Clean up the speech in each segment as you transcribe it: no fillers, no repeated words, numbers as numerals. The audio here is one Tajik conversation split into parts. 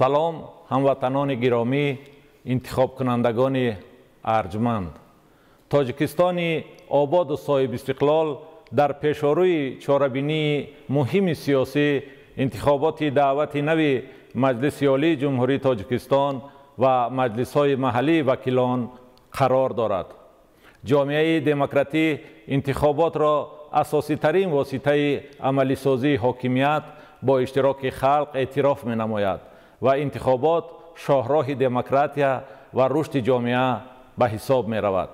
Салом, ҳамватанони гиромӣ, интихобкунандагони арҷманд. Тоҷикистони ободу соҳибистиқлол дар пешорӯи чорабинии муҳими сиёсӣ, интихоботи даъвати нави Маҷлиси Олии Ҷумҳурии Тоҷикистон ва маҷлисҳои маҳаллии вакилон қарор дорад. Ҷомеаи демократӣ интихоботро асоситарин воситаи амалисозии ҳокимият бо иштироки халқ эътироф менамояд ва интихобот шоҳроҳи демократия ва рушди ҷомеа ба ҳисоб меравад.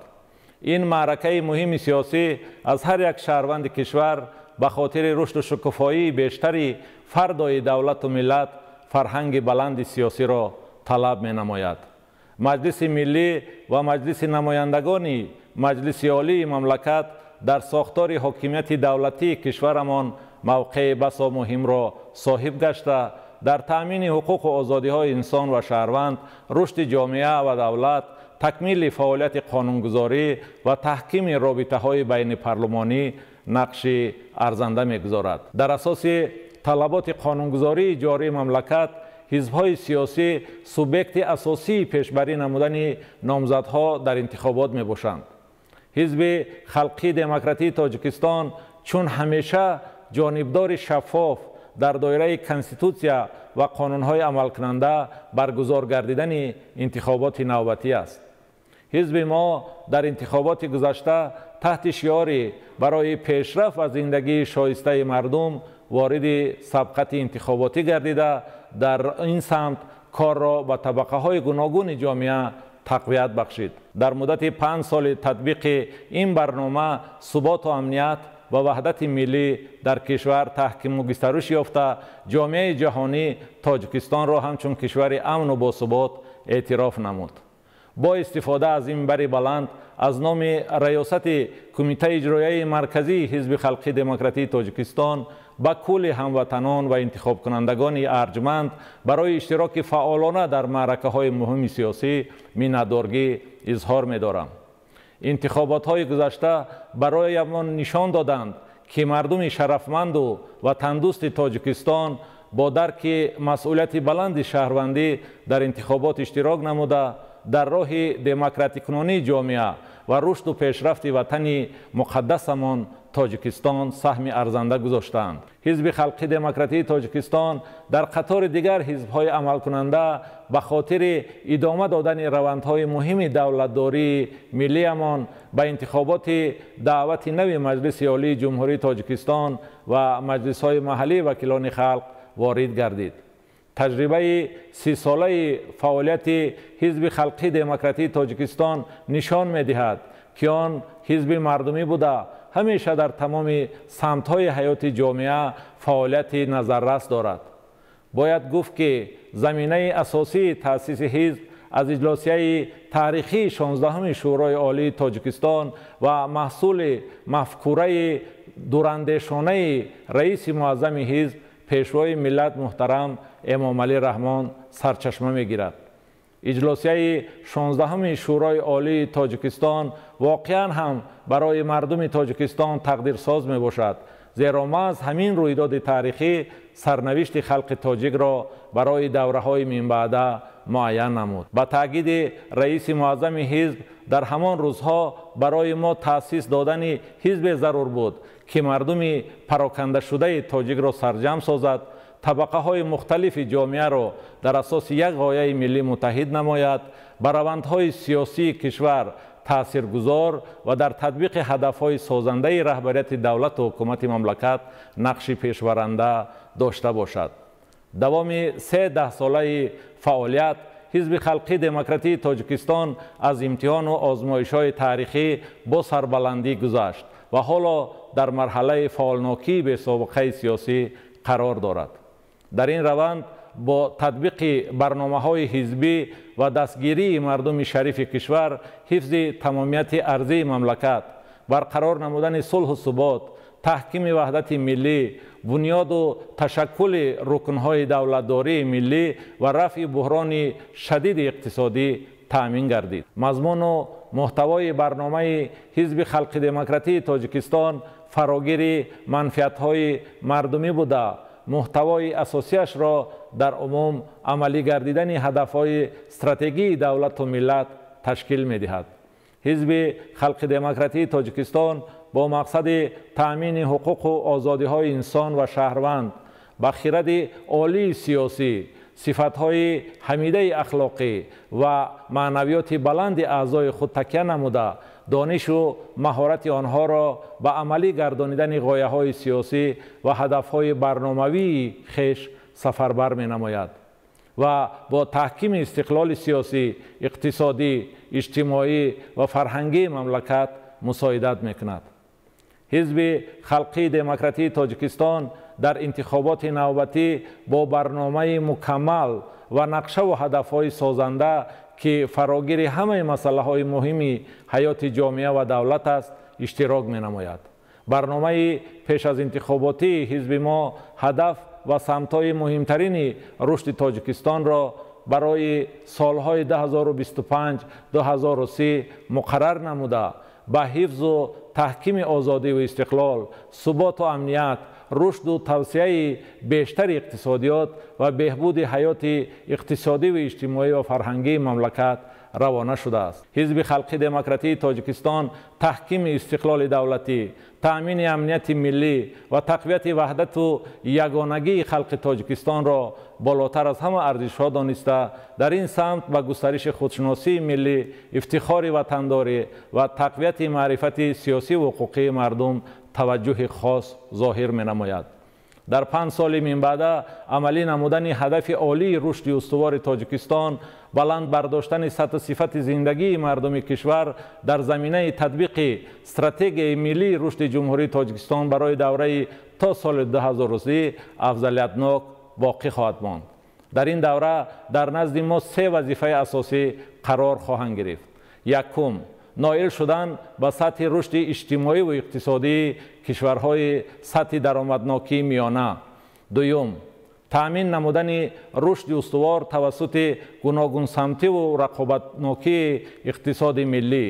Ин маъракаи муҳими сиёсӣ аз ҳар як шаҳрванди кишвар ба хотири рушду шукуфоии бештари фардои давлату миллат фарҳанги баланди сиёсиро талаб менамояд. Маҷлиси миллӣ ва Маҷлиси намояндагони Маҷлиси Олии мамлакат дар сохтори ҳокимияти давлатии кишварамон мавқеи басо муҳимро соҳиб гашта, дар таъмини ҳуқуқу озодиҳои инсон ва шаҳрванд, рушди ҷомеа ва давлат, такмили фаъолияти қонунгузорӣ ва таҳкими робитаҳои байнипарлумонӣ нақши арзанда мегузорад. Дар асоси талаботи қонунгузории ҷории мамлакат, ҳизбҳои сиёсӣ субъекти асосии пешбарӣ намудани номзадҳо дар интихобот мебошанд. Ҳизби Халқии Демократии Тоҷикистон чун ҳамеша ҷонибдори шаффоф дар доираи конститутсия ва қонунҳои амалкунанда баргузор гардидани интихоботи навбатӣ аст. Ҳизби мо дар интихоботи гузашта таҳти шиори барои пешрафт ва зиндагии шоистаи мардум вориди сабқати интихоботӣ гардида, дар ин самт корро ба табақаҳои гуногуни ҷомеа тақвият бахшид. Дар муддати 5 соли татбиқи ин барнома суботу амният ва ваҳдати миллӣ дар кишвар таҳкиму густариш ёфта, ҷомеаи ҷаҳонӣ Тоҷикистонро ҳамчун кишвари амну босубот эътироф намуд. Бо истифода аз ин бари баланд аз номи раёсати Кумитаи иҷроияи марказии Ҳизби Халқии Демократии Тоҷикистон ба кулли ҳамватанон ва интихобкунандагони арҷманд барои иштироки фаъолона дар маъракаҳои муҳими сиёсӣ миннатдоргӣ изҳор медорам. Интихоботҳои гузашта бароямон нишон доданд, ки мардуми шарафманду ватандӯсти Тоҷикистон бо дарки масъулияти баланди шаҳрвандӣ дар интихобот иштирок намуда, дар роҳи демократикунонии ҷомеа ва рушду пешрафти ватани муқаддасамон Тоҷикистон саҳми арзанда гузоштаанд. Ҳизби Халқии Демократии Тоҷикистон дар қатори дигар ҳизбҳои амалкунанда ба хотири идома додани равандҳои муҳими давлатдории миллиямон ба интихоботи даъвати нави Маҷлиси Олии Ҷумҳурии Тоҷикистон ва маҷлисҳои маҳаллии вакилони халқ ворид гардид. Таҷрибаи 30-солаи фаъолияти Ҳизби Халқии Демократии Тоҷикистон нишон медиҳад, ки он ҳизби мардумӣ буда, ҳамеша дар тамоми самтҳои ҳаёти ҷомеа фаъолияти назаррас дорад. Бояд гуфт, ки заминаи асосии таъсиси ҳизб аз иҷлосияи таърихии 16-уми Шӯрои Олии Тоҷикистон ва маҳсули мафкураи дурандешонаи раиси муаззами ҳизб, пешвои миллат муҳтарам Эмомалӣ Раҳмон сарчашма мегирад. Иҷлосияи 16-уми Шӯрои Олии Тоҷикистон воқеан ҳам барои мардуми Тоҷикистон тақдирсоз мебошад, зеро маҳз ҳамин рӯйдоди таърихӣ сарнавишти халқи тоҷикро барои давраҳои минбаъда муайян намуд. Ба таъкиди раиси муаззами ҳизб, дар ҳамон рӯзҳо барои мо таъсис додани ҳизбе зарур буд, ки мардуми парокандашудаи тоҷикро сарҷамъ созад, табақаҳои мухталифи ҷомеаро дар асоси як ғояи миллӣ муттаҳид намояд, ба равандҳои сиёсии кишвар таъсиргузор ва дар татбиқи ҳадафҳои созандаи раҳбарияти давлату ҳукумати мамлакат нақши пешбаранда дошта бошад. Давоми 3 даҳсолаи фаъолият Ҳизби Халқии Демократии Тоҷикистон аз имтиҳону озмоишҳои таърихӣ бо сарбаландӣ гузашт ва ҳоло дар марҳалаи фаъолнокии бесобиқаи сиёсӣ қарор дорад. Дар ин раванд бо татбиқи барномаҳои ҳизбӣ ва дастгирии мардуми шарифи кишвар, ҳифзи тамомияти арзии мамлакат, барқарор намудани сулҳу субот, таҳкими ваҳдати миллӣ, бунёду ташаккули рукнҳои давлатдории миллӣ ва рафъи буҳрони шадиди иқтисодӣ таъмин гардид. Мазмуну муҳтавои барномаи Ҳизби Халқи Демократии Тоҷикистон фарогири манфиатҳои мардумӣ буда, муҳтавои асосияшро дар умум амалӣ гардидани ҳадафҳои стратегии давлату миллат ташкил медиҳад. Ҳизби Халқи Демократии Тоҷикистон бо мақсади таъмини ҳуқуқу озодиҳои инсон ва шаҳрванд ба хиради олии сиёсӣ, сифатҳои ҳамидаи ахлоқӣ ва маънавиёти баланди аъзои худ такя намуда, донишу маҳорати онҳоро ба амалӣ гардонидани ғояҳои сиёсӣ ва ҳадафҳои барномавии хеш сафарбар менамояд ва бо таҳкими истиқлоли сиёсӣ, иқтисодӣ, иҷтимоӣ ва фарҳангии мамлакат мусоидат мекунад. Ҳизби Халқии Демократии Тоҷикистон дар интихоботи навбатӣ бо барномаи мукаммал ва нақшаву ҳадафҳои созанда, ки фарогири ҳамаи масъалаҳои муҳими ҳаёти ҷомеа ва давлат аст, иштирок менамояд. Барномаи пеш аз интихоботии ҳизби мо ҳадаф ва самтҳои муҳимтарини рушди Тоҷикистонро барои солҳои 2025-2030 муқаррар намуда, ба ҳифзу таҳкими озодиву истиқлол, суботу амният, рушду тавсеаи бештари иқтисодиёт ва беҳбуди ҳаёти иқтисодиву иҷтимоӣ ва фарҳангии мамлакат равона шудааст. Ҳизби Халқи Демократии Тоҷикистон таҳкими истиқлоли давлатӣ, таъмини амнияти миллӣ ва тақвияти ваҳдату ягонагии халқи Тоҷикистонро болотар аз ҳама арзишҳо дониста, дар ин самт ба густариши худшиносии миллӣ, ифтихори ватандорӣ ва тақвияти маърифати сиёсиву ҳуқуқии мардум таваҷҷӯҳи хос зоҳир менамояд. Дар 5 соли минбаъда амалӣ намудани ҳадафи олии рушди устувори Тоҷикистон, баланд бардоштани сатҳу сифати зиндагии мардуми кишвар дар заминаи татбиқи стратегияи миллии рушди Ҷумҳурии Тоҷикистон барои давраи то соли 2030 афзалиятнок боқӣ хоҳад монд. Дар ин давра дар назди мо 3 вазифаи асосӣ қарор хоҳанд гирифт. Якум, ноил шудан ба сатҳи рушди иҷтимоӣ ва иқтисодии кишварҳои сатҳи даромаднокии миёна. Дуюм, таъмин намудани рушди устувор тавассути гуногунсамтиву рақобатнокии иқтисоди миллӣ.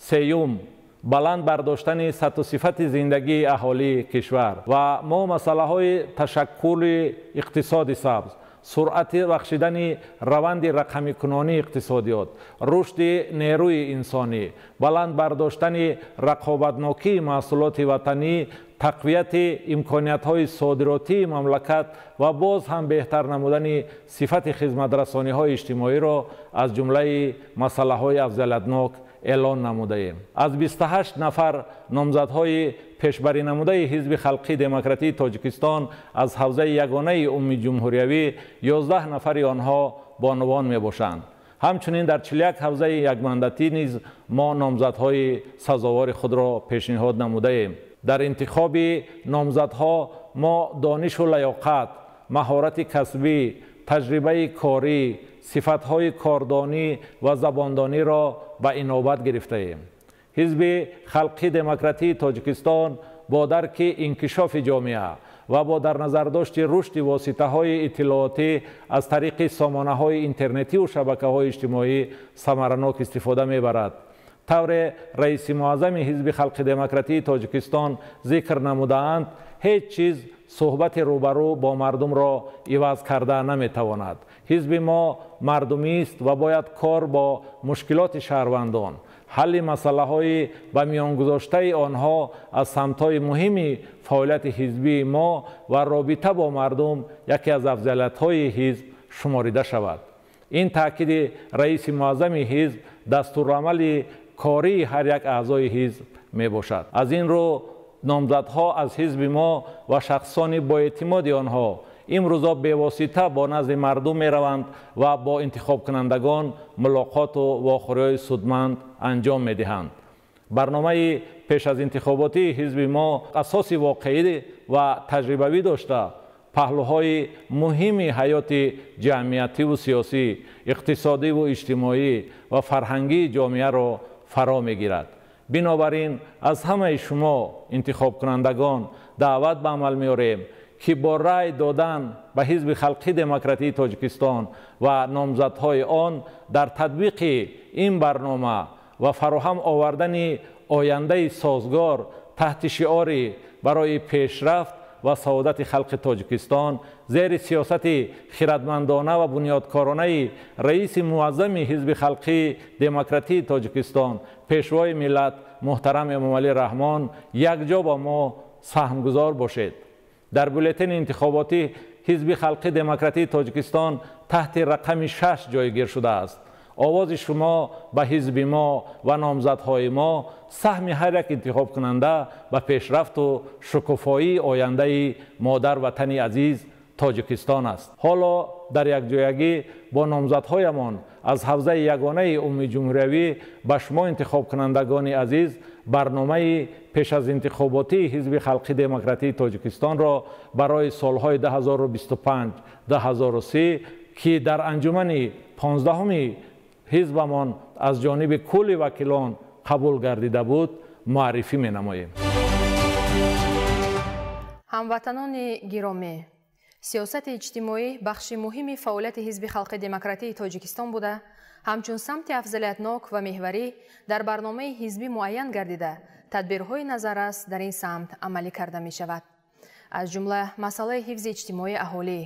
Сеюм, баланд бардоштани сатҳу сифати зиндагии аҳолии кишвар. Ва мо масъалаҳои ташаккули иқтисоди сабз, суръати бахшидани раванди рақамикунонии иқтисодиёт, рушди нерӯи инсонӣ, баланд бардоштани рақобатнокии маҳсулоти ватанӣ, тақвияти имкониятҳои содиротии мамлакат ва боз ҳам беҳтар намудани сифати хизматрасониҳои иҷтимоиро аз ҷумлаи масъалаҳои афзалиятнок эълон намудаем. Аз 28 нафар номзадҳои пешбарӣ намудаи Ҳизби Халқии Демократии Тоҷикистон аз ҳавзаи ягонаи умумиҷумҳуриявӣ 11 нафари онҳо бонувон мебошанд. Ҳамчунин дар 41 ҳавзаи якмандатӣ низ мо номзадҳои сазовори худро пешниҳод намудаем. Дар интихоби номзадҳо мо донишу лаёқат, маҳорати касбӣ, таҷрибаи корӣ, сифатҳои кордонӣ ва забондониро ба инобат гирифтаем. Ҳизби Халқи Демократии Тоҷикистон бо дарки инкишофи ҷомеа ва бо дар назардошти рушди воситаҳои иттилоотӣ аз тариқи сомонаҳои интернетиву шабакаҳои иҷтимоӣ самаранок истифода мебарад. Тавре раиси муаззами Ҳизби Халқи Демократии Тоҷикистон зикр намудаанд, ҳеҷ чиз суҳбати рӯбарӯ бо мардумро иваз карда наметавонад. Ҳизби мо мардумист ва бояд кор бо мушкилоти шаҳрвандон, ҳалли масъалаҳои ба миёнгузоштаи онҳо аз самтҳои муҳими фаъолияти ҳизбии мо ва робита бо мардум яке аз афзалиятҳои ҳизб шуморида шавад. Ин таъкиди раиси муаззами ҳизб дастурамали кории ҳар як аъзои ҳизб мебошад. Аз ин рӯ номзадҳо аз ҳизби мо ва шахсони боэътимоди онҳо имрӯзо бевосита бо назди мардум мераванд ва бо интихобкунандагон мулоқоту вохӯриҳои судманд анҷом медиҳанд. Барномаи пеш аз интихоботии ҳизби мо асоси воқеӣ ва таҷрибавӣ дошта, паҳлӯҳои муҳими ҳаёти ҷамъиятиву сиёсӣ, иқтисодиву иҷтимоӣ ва фарҳангии ҷомеаро фаро мегирад. Бинобар ин аз ҳамаи шумо интихобкунандагон даъват ба амал меорем, ки бо рай додан ба Ҳизби Халқи Демократии Тоҷикистон ва номзадҳои он дар татбиқи ин барнома ва фароҳам овардани ояндаи созгор таҳти шиори барои пешрафт ва саодати халқи Тоҷикистон зери сиёсати хирадмандона ва бунёдкоронаи раиси муаззами Ҳизби Халқии Демократии Тоҷикистон, Пешвои миллат муҳтарам Эмомалӣ Раҳмон якҷо бо мо саҳмгузор бошед. Дар бюллетени интихоботӣ Ҳизби Халқии Демократии Тоҷикистон таҳти рақами 6 ҷойгир шудааст. Овози шумо ба ҳизби мо ва номзадҳои мо саҳми ҳар як интихобкунанда ба пешрафту шукуфоии ояндаи модар ватани азиз Тоҷикистон аст. Ҳоло дар якҷоягӣ бо номзадҳоямон аз ҳавзаи ягонаи умумиҷумҳуриявӣ ба шумо интихобкунандагони азиз барномаи пеш аз интихоботии Ҳизби Халқии Демократии Тоҷикистонро барои солҳои 2025-2030, ки дар анҷумани 15-уми ҳизбамон аз ҷониби кулли вакилон қабул гардида буд, муаррифӣ менамоем. Ҳамватанони гиромӣ, сиёсати иҷтимоӣ бахши муҳими фаъолияти Ҳизби Халқи Демократии Тоҷикистон буда, ҳамчун самти афзалиятнок ва меҳварӣ дар барномаи ҳизбӣ муайян гардида, тадбирҳои назаррас дар ин самт амалӣ карда мешавад. Аз ҷумла масъалаи ҳифзи иҷтимоии аҳолӣ,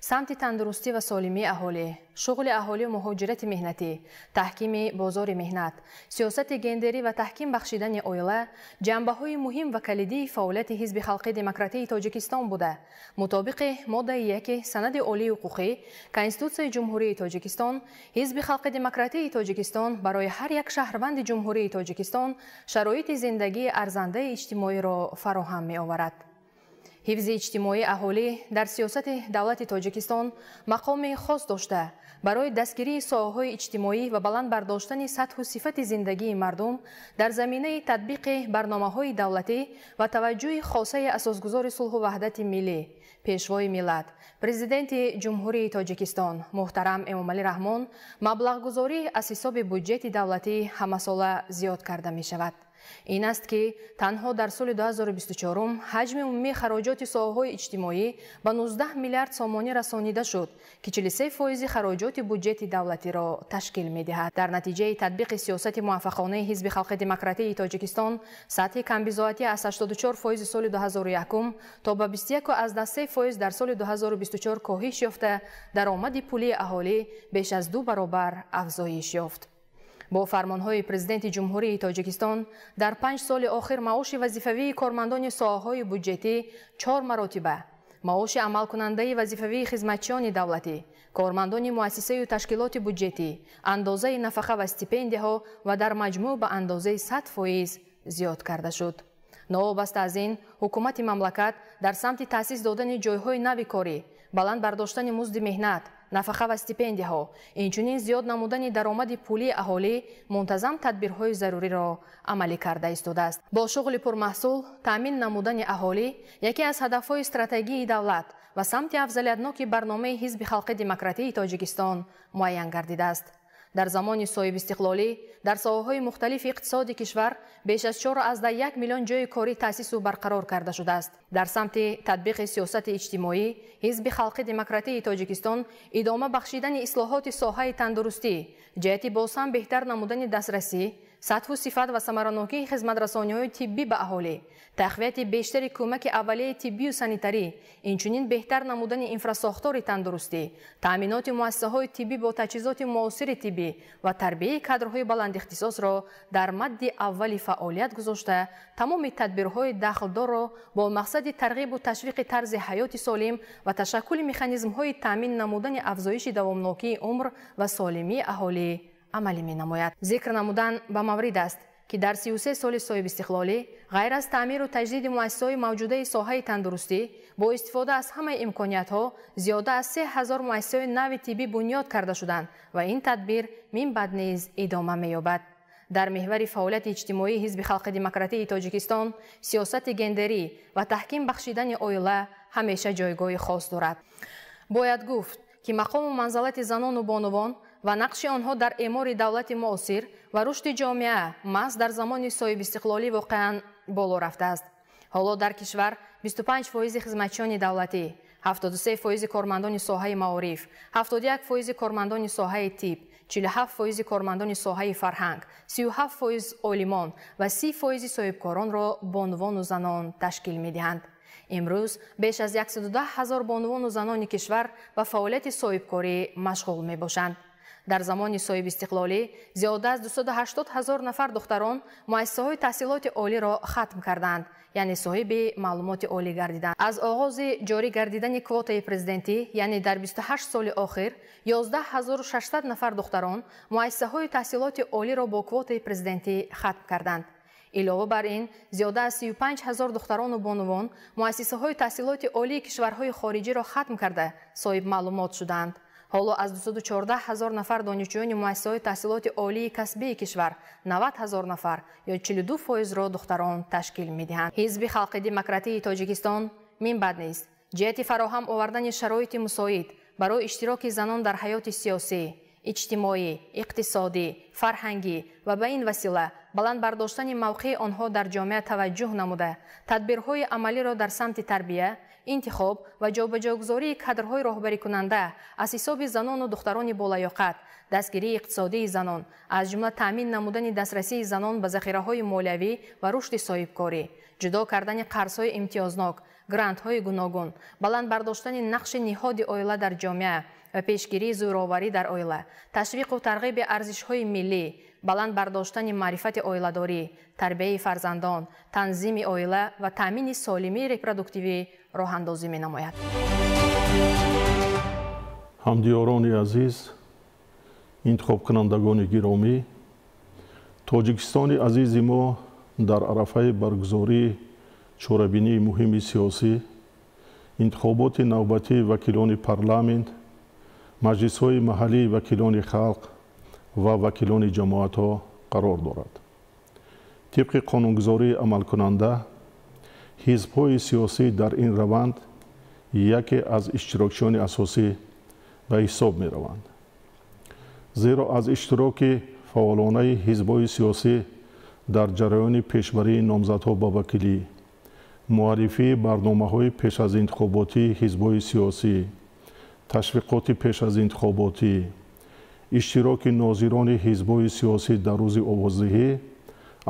самти тандурустӣ ва солимии аҳолӣ, шуғли аҳолӣ ва муҳоҷирати меҳнатӣ, таҳкими бозори меҳнат, сиёсати гендерӣ ва таҳким бахшидани оила ҷанбаҳои муҳим ва калидии фаъолияти Ҳизби Халқии Демократии Тоҷикистон буда, мутобиқи моддаи 1 санади олии ҳуқуқӣ Конститутсияи Ҷумҳурии Тоҷикистон, Ҳизби Халқи Демократии Тоҷикистон барои ҳар як шаҳрванди Ҷумҳурии Тоҷикистон шароити зиндагии арзандаи иҷтимоиро фароҳам меоварад. Ҳифзи иҷтимоии аҳолӣ дар сиёсати давлати Тоҷикистон мақоми хос дошта, барои дастгирии соҳаҳои иҷтимоӣ ва баланд бардоштани сатҳу сифати зиндагии мардум дар заминаи татбиқи барномаҳои давлатӣ ва таваҷҷӯҳи хосаи асосгузори сулҳу ваҳдати миллӣ, Пешвои миллат, Президенти Ҷумҳурии Тоҷикистон муҳтарам Эмомалӣ Раҳмон маблағгузорӣ аз ҳисоби буҷети давлатӣ ҳамасола зиёд карда мешавад. Ин аст, ки танҳо дар соли 2024 ҳаҷми умумии хароҷоти соҳаҳои иҷтимоӣ ба 19 миллиард сомонӣ расонида шуд, ки 43% хароҷоти буҷети давлатиро ташкил медиҳад. Дар натиҷаи татбиқи сиёсати муваффақонаи Ҳизби Халқи Демократии Тоҷикистон сатҳи камбизоатӣ аз 84% соли 2001 то ба 21,3% дар соли 2024 коҳиш ёфта, даромади пулии аҳолӣ беш аз 2 баробар афзоиш ёфт. Бо фармонҳои Президенти Ҷумҳурии Тоҷикистон дар 5 соли охир маоши вазифавии кормандони соҳаҳои буҷетӣ 4 маротиба, маоши амалкунандаи вазифавии хизматчиёни давлатӣ, кормандони муассисаю ташкилоти буҷетӣ, андозаи нафақа ва стипендияҳо ва дар маҷмӯъ ба андозаи 100% зиёд карда шуд. Новобаста аз ин, ҳукумати мамлакат дар самти таъсис додани ҷойҳои нави корӣ, баланд бардоштани музди меҳнат, нафақа ва стипендияҳо, инчунин зиёд намудани даромади пулии аҳолӣ мунтазам тадбирҳои заруриро амалӣ карда истодааст. Бо шуғли пурмаҳсул таъмин намудани аҳолӣ яке аз ҳадафҳои стратегии давлат ва самти афзалиятноки барномаи Ҳизби Халқи Демократии Тоҷикистон муайян гардидааст. Дар замони соҳибистиқлолӣ дар соҳаҳои мухталифи иқтисоди кишвар беш аз 4,1 миллион ҷойи корӣ таъсису барқарор карда шудааст. Дар самти татбиқи сиёсати иҷтимоӣ Ҳизби Халқи Демократии Тоҷикистон идома бахшидани ислоҳоти соҳаи тандурустӣ, ҷиҳати боз ҳам беҳтар намудани дастрасӣ, сатҳу сифат ва самаранокии хизматрасониҳои тиббӣ ба аҳолӣ, тақвияти бештари кӯмаки аввалияи тиббию санитарӣ, инчунин беҳтар намудани инфрасохтори тандурустӣ, таъминоти муассисаҳои тиббӣ бо таҷҳизоти муосири тиббӣ ва тарбияи кадрҳои баландихтисосро дар мадди аввали фаъолият гузошта, тамоми тадбирҳои дахлдорро бо мақсади тарғибу ташвиқи тарзи ҳаёти солим ва ташаккули механизмҳои таъмин намудани афзоиши давомнокии умр ва солимии аҳолӣ амалӣ менамояд. Зикр намудан ба маврид аст, ки дар 33 соли соҳибистиқлолӣ ғайр аз таъмиру таҷдиди муассисаҳои мавҷудаи соҳаи тандурустӣ бо истифода аз ҳамаи имкониятҳо зиёда аз 3000 муассисаҳои нави тиббӣ бунёд карда шуданд ва ин тадбир минбаъд низ идома меёбад. Дар меҳвари фаъолияти иҷтимоии Ҳизби Халқи Демократии Тоҷикистон сиёсати гендерӣ ва таҳким бахшидани оила ҳамеша ҷойгоҳи хос дорад. Бояд гуфт, ки мақому манзалати занону бонувон ва нақши онҳо дар эъмори давлати муосир ва рушди ҷомеа маҳз дар замони соҳибистиқлолӣ воқеан боло рафтааст. Ҳоло дар кишвар 25% хизматчиёни давлатӣ, 73% кормандони соҳаи маориф, 71% кормандони соҳаи тиб, 47% кормандони соҳаи фарҳанг, 37% олимон ва 30% соҳибкоронро бонувону занон ташкил медиҳанд. Имрӯз беш аз 110 ҳазор бонувону занони кишвар ба фаъолияти соҳибкорӣ машғул мебошанд. Дар замони соҳибистиқлолӣ зиёда аз 280 ҳазор нафар духтарон муассисаҳои таҳсилоти олиро хатм карданд, яъне соҳиби маълумоти олӣ гардиданд. Аз оғози ҷорӣ гардидани квотаи президентӣ, яъне дар 28 соли охир, 11600 нафар духтарон муассисаҳои таҳсилоти олиро бо квотаи президентӣ хатм карданд. Илова бар ин, зиёда аз 35 ҳазор духтарону бонувон муассисаҳои таҳсилоти олии кишварҳои хориҷиро хатм карда соҳиб маълумот шуданд. Ҳоло аз 214 ҳазор нафар донишҷӯёни муассисаҳои таҳсилоти олии касбии кишвар 90 ҳазор нафар ё 42%-ро духтарон ташкил медиҳанд. Ҳизби Халқи Демократии Тоҷикистон минбаъд низ ҷиҳати фароҳам овардани шароити мусоид барои иштироки занон дар ҳаёти сиёсӣ, иҷтимоӣ, иқтисодӣ, фарҳангӣ ва ба ин васила баланд бардоштани мавқеи онҳо дар ҷомеа таваҷҷӯҳ намуда, тадбирҳои амалиро дар самти тарбия, интихоб ва ҷобаҷогузории кадрҳои роҳбарикунанда аз ҳисоби занону духтарони болаёқат, дастгирии иқтисодии занон, аз ҷумла таъмин намудани дастрасии занон ба захираҳои молиявӣ ва рушди соҳибкорӣ, ҷудо кардани қарзҳои имтиёзнок, грантҳои гуногун, баланд бардоштани нақши ниҳоди оила дар ҷомеа ва пешгирии зӯроварӣ дар оила, ташвиқу тарғиби арзишҳои миллӣ, баланд бардоштани маърифати оиладорӣ, тарбияи фарзандон, танзими оила ва таъмини солимии репродуктивӣ роҳандозӣ менамояд. Ҳамдиёрони азиз, интихобкунандагони гиромӣ, Тоҷикистони азизи мо дар арафаи баргузории чорабинии муҳими сиёсӣ, интихоботи навбатии вакилони парламент, маҷлисҳои маҳаллии вакилони халқ ва вакилони ҷамоатҳо қарор дорад. Тибқи қонунгузории амалкунанда, ҳизбҳои сиёсӣ дар ин раванд яке аз иштирокчиёни асосӣ ба ҳисоб мераванд. Зеро аз иштироки фаъолонаи ҳизбҳои сиёсӣ дар ҷараёни пешбарии номзадҳо ба вакилӣ, муаррифии барномаҳои пеш аз интихоботии ҳизбҳои сиёсӣ, ташвиқоти пеш аз интихоботӣ, иштироки нозирони ҳизбҳои сиёсӣ дар рӯзи овоздиҳӣ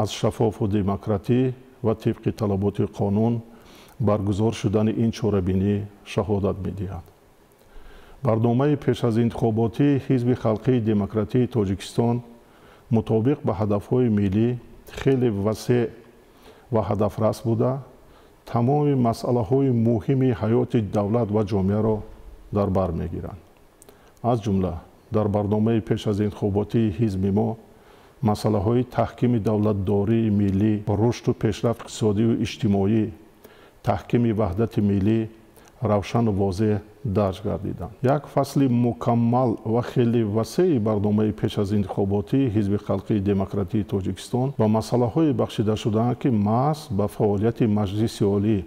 аз шаффофу демократӣ ва тибқи талаботи қонун баргузор шудани ин чорабинӣ шаҳодат медиҳад. Барномаи пеш аз интихоботии Ҳизби Халқии Демократии Тоҷикистон мутобиқ ба ҳадафҳои миллӣ хеле васеъ ва ҳадафрас буда, тамоми масъалаҳои муҳими ҳаёти давлат ва ҷомеаро дар бар мегиранд. Аз ҷумла дар барномаи пеш аз интихоботии ҳизби мо масъалаҳои таҳкими давлатдории миллӣ, рушду пешрафт иқтисодию иҷтимоӣ, таҳкими ваҳдати миллӣ равшану возеҳ дарҷ гардиданд. Як фасли мукаммал ва хеле васеи барномаи пеш аз интихоботии Ҳизби Халқии Демократии Тоҷикистон ба масъалаҳое бахшида шудаанд, ки маҳз ба фаъолияти Маҷлиси Олӣ,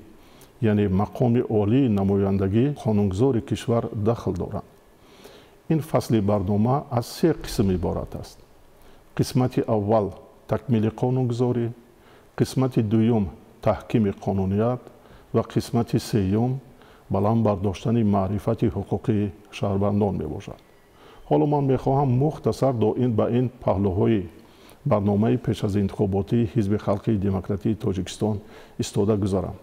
яъне мақоми олии намояндагӣ қонунгузори кишвар дахл доранд. Ин фасли барнома аз се қисм иборат аст. Қисмати аввал такмили қонунгузорӣ, қисмати дуюм таҳкими қонуният ва қисмати сеюм баланд бардоштани маърифати ҳуқуқии шаҳрвандон мебошад. Ҳоло ман мехоҳам мухтасар доир ба ин паҳлӯҳои барномаи пеш аз интихоботии Ҳизби Халқии Демократии Тоҷикистон истода гузарам.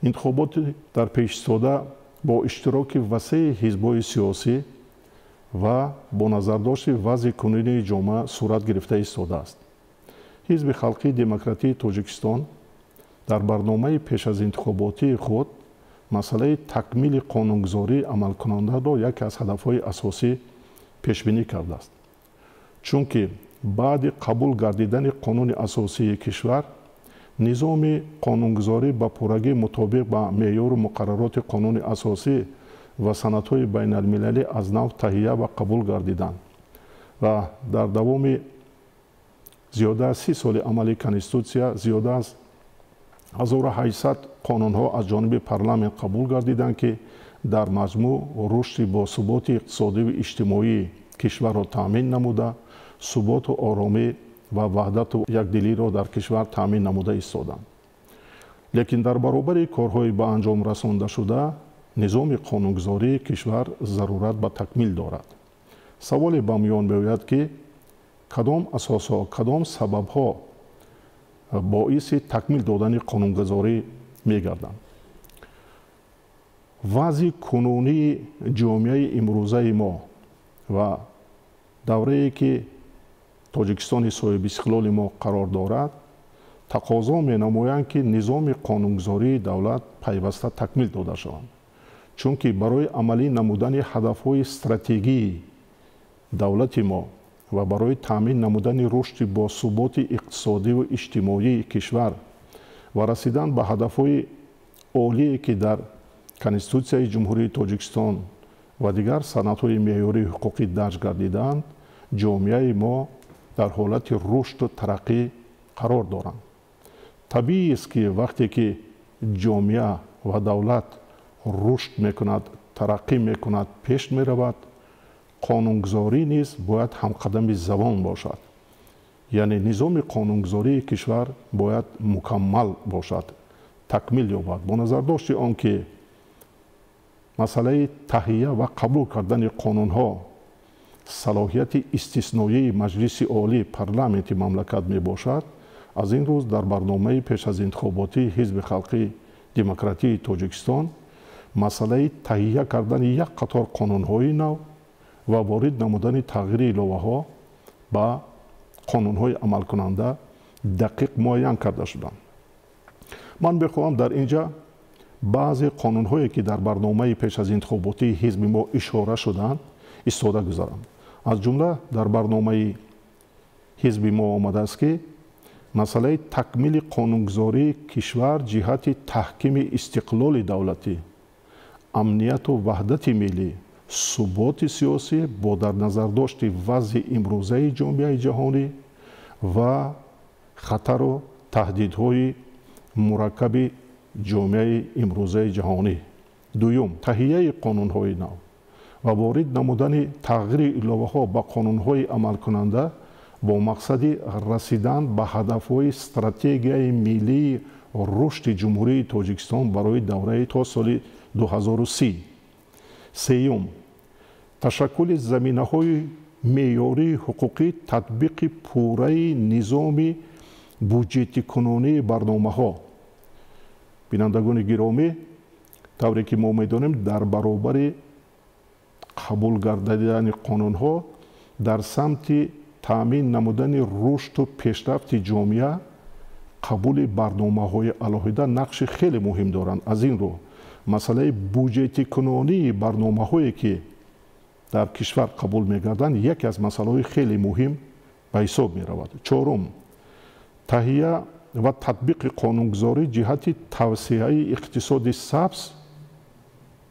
Интихоботи дар пешистода бо иштироки васеи ҳизбҳои сиёсӣ ва бо назардошти вазъи кунунии ҷомеа сурат гирифта истодааст. Ҳизби Халқии Демократии Тоҷикистон дар барномаи пеш аз интихоботии худ масъалаи такмили қонунгузории амалкунандаро яке аз ҳадафҳои асосӣ пешбинӣ кардааст. Чунки баъди қабул гардидани қонуни асосии кишвар, низоми қонунгузорӣ ба пуррагӣ мутобиқ ба меъёру муқаррароти қонуни асосӣ ва санадҳои байналмилалӣ аз нав таҳия ва қабул гардиданд ва дар давоми зиёда аз 30 соли амали конститутсия зиёда аз 1800 қонунҳо аз ҷониби парламент қабул гардиданд, ки дар маҷмӯъ рушди босуботи иқтисодиву иҷтимоии кишварро таъмин намуда, суботу оромӣ ва ваҳдату якдилиро дар кишвар таъмин намуда истоданд. Лекин дар баробари корҳои ба анҷом расондашуда, низоми қонунгузории кишвар зарурат ба такмил дорад. Саволе ба миён меояд, ки кадом асосҳо, кадом сабабҳо боиси такмил додани қонунгузорӣ мегарданд. Вазъи кунунии ҷомеаи имрӯзаи мо ва даврае ки Тоҷикистони соҳибистиқлоли мо қарор дорад, тақозо менамоянд, ки низоми қонунгузории давлат пайваста такмил дода шаванд. Чунки барои амалӣ намудани ҳадафҳои стратегии давлати мо ва барои таъмин намудани рушди босуботи иқтисодиву иҷтимоии кишвар ва расидан ба ҳадафҳои олие, ки дар Конститутсияи Ҷумҳурии Тоҷикистон ва дигар санадҳои меъёрии ҳуқуқӣ дарҷ гардидаанд, ҷомеаи мо дар ҳолати рушду тараққӣ қарор доранд. Табиист, ки вақте ки ҷомеа ва давлат рушд мекунад, тараққӣ мекунад, пеш меравад, қонунгузорӣ низ бояд ҳамқадами замон бошад. Яъне низоми қонунгузории кишвар бояд мукаммал бошад, такмил ёбад. Бо назардошти он ки масъалаи таҳия ва қабул кардани қонунҳо салоҳияти истисноии Маҷлиси Олӣ, парламенти мамлакат мебошад, аз ин рӯз дар барномаи пеш аз интихоботии Ҳизби Халқии Демократии Тоҷикистон масъалаи таҳия кардани як қатор қонунҳои нав ва ворид намудани тағйири иловаҳо ба қонунҳои амалкунанда дақиқ муайян карда шуданд. Ман мехоҳам дар инҷа баъзе қонунҳое, ки дар барномаи пеш аз интихоботии ҳизби мо ишора шуданд, истода гузарам. Аз ҷумла дар барномаи ҳизби мо омадааст, ки масъалаи такмили қонунгузории кишвар ҷиҳати таҳкими истиқлоли давлатӣ, амнияту ваҳдати миллӣ, суботи сиёсӣ бо дар назардошти вазъи имрӯзаи ҷомеаи ҷаҳонӣ ва хатару таҳдидҳои мураккаби ҷомеаи имрӯзаи ҷаҳонӣ. Дуюм, таҳияи қонунҳои нав ва ворид намудани тағйири иловаҳо ба қонунҳои амалкунанда бо мақсади расидан ба ҳадафҳои стратегияи миллии рушди Ҷумҳурии Тоҷикистон барои давраи то соли 2030. Сеюм, ташаккули заминаҳои меъёрии ҳуқуқӣ, татбиқи пурраи низоми буҷетикунонии барномаҳо. Бинандагони гиромӣ, тавре ки мо медонем, дар баробари қабул гардидани қонунҳо дар самти таъмин намудани рушду пешрафти ҷомеа қабули барномаҳои алоҳида нақши хеле муҳим доранд. Аз ин рӯ масъалаи буҷетикунонии барномаҳое, ки дар кишвар қабул мегарданд, яке аз масъалаҳои хеле муҳим ба ҳисоб меравад. Чорум, таҳия ва татбиқи қонунгузорӣ ҷиҳати тавсеаи иқтисоди сабз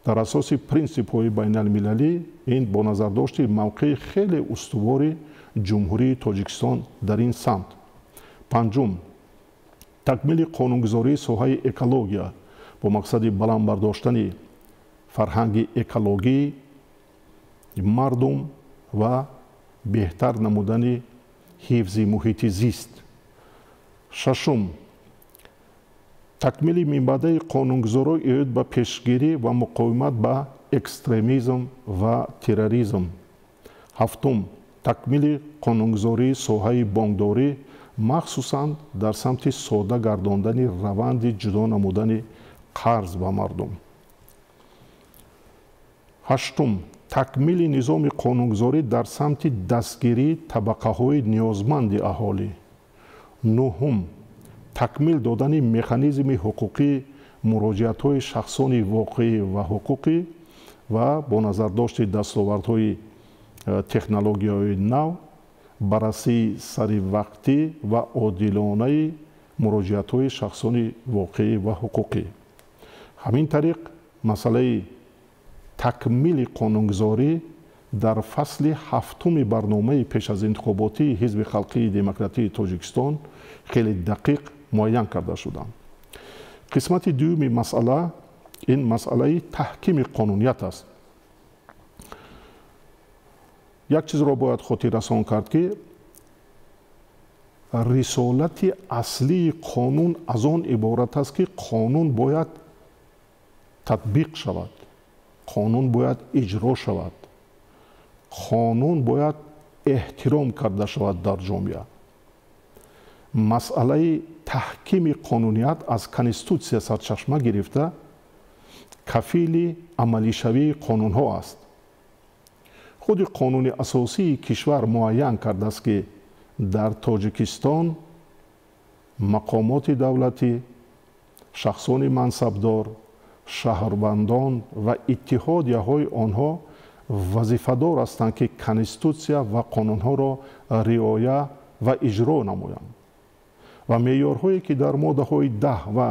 дар асоси принсипҳои байналмилалӣ, ин бо назардошти мавқеи хеле устувори Ҷумҳурии Тоҷикистон дар ин самт. Панҷум, такмили қонунгузории соҳаи экология бо мақсади баланд бардоштани фарҳанги экологии мардум ва беҳтар намудани ҳифзи муҳити зист. Шашум, такмили минбаъдаи қонунгузорӣ оид ба пешгирӣ ва муқовимат ба экстремизм ва терроризм. Ҳафтум, такмили қонунгузории соҳаи бонкдорӣ, махсусан дар самти сода гардондани раванди ҷудо намудани қарз ба мардум. Ҳаштум, такмили низоми қонунгузорӣ дар самти дастгирии табақаҳои ниёзманди аҳолӣ. Нуҳум, такмил додани механизми ҳуқуқии муроҷиатҳои шахсони воқеӣ ва ҳуқуқӣ ва бо назардошти дастовардҳои технологияҳои нав, баррасии саривақтӣ ва одилонаи муроҷиатҳои шахсони воқеӣ ва ҳуқуқӣ. Ҳамин тариқ масъалаи такмили қонунгузорӣ дар фасли ҳафтуми барномаи пеш аз интихоботии Ҳизби Халқии Демократии Тоҷикистон хеле дақиқ муайян карда шуданд. Қисмати дуюми масъала ин масъалаи таҳкими қонуният аст. Як чизро бояд хотиррасон кард, ки рисолати аслии қонун аз он иборат аст, ки қонун бояд татбиқ шавад, қонун бояд иҷро шавад, қонун бояд эҳтиром карда шавад дар ҷомеа. Масъалаи таҳкими қонуният аз конститутсия сарчашма гирифта Кафили амалишавии қонунҳо аст. Худи қонуни асосии кишвар муайян кардааст, ки дар Тоҷикистон мақомоти давлатӣ, шахсони мансабдор, шаҳрвандон ва иттиҳодияҳои онҳо вазифадор ҳастанд, ки конститутсия ва қонунҳоро риоя ва иҷро намоянд ва меъёрҳое, ки дар моддаҳои 10 ва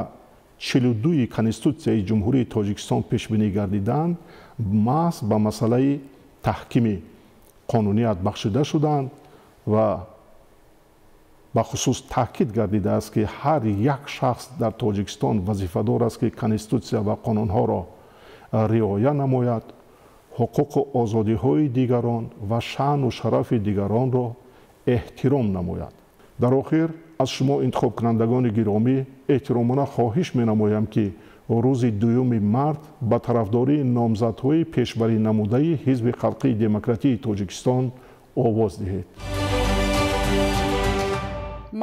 42 Конститутсияи Ҷумҳурии Тоҷикистон пешбинӣ гардидаанд, маҳз ба масъалаи таҳкими қонуният бахшида шуданд ва бахусус таъкид гардидааст, ки ҳар як шахс дар Тоҷикистон вазифадор аст, ки конститутсия ва қонунҳоро риоя намояд, ҳуқуқу озодиҳои дигарон ва шаъну шарафи дигаронро эҳтиром намояд. Дар охир аз шумо, интихобкунандагони гиромӣ, эҳтиромона хоҳиш менамоям, ки рӯзи 2 март ба тарафдории номзадҳои пешбарӣ намудаи Ҳизби Халқии Демократии Тоҷикистон овоз диҳед.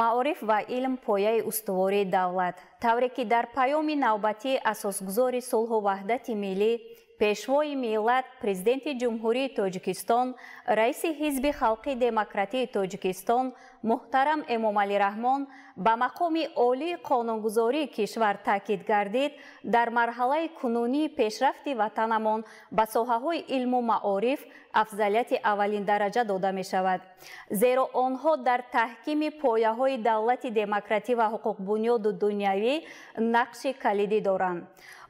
Маориф ва илм пояи устувории давлат. Тавре ки дар паёми навбатии асосгузори сулҳу ваҳдати миллӣ, Пешвои миллат, Президенти Ҷумҳурии Тоҷикистон, раиси Ҳизби Халқи Демократии Тоҷикистон муҳтарам Эмомалӣ Раҳмон ба мақоми олии қонунгузории кишвар таъкид гардид, дар марҳалаи кунунии пешрафти ватанамон ба соҳаҳои илму маориф афзалияти аввалин дараҷа дода мешавад. Зеро онҳо дар таҳкими пояҳои давлати демократӣ ва ҳуқуқбунёду дунявӣ нақши калидӣ доранд.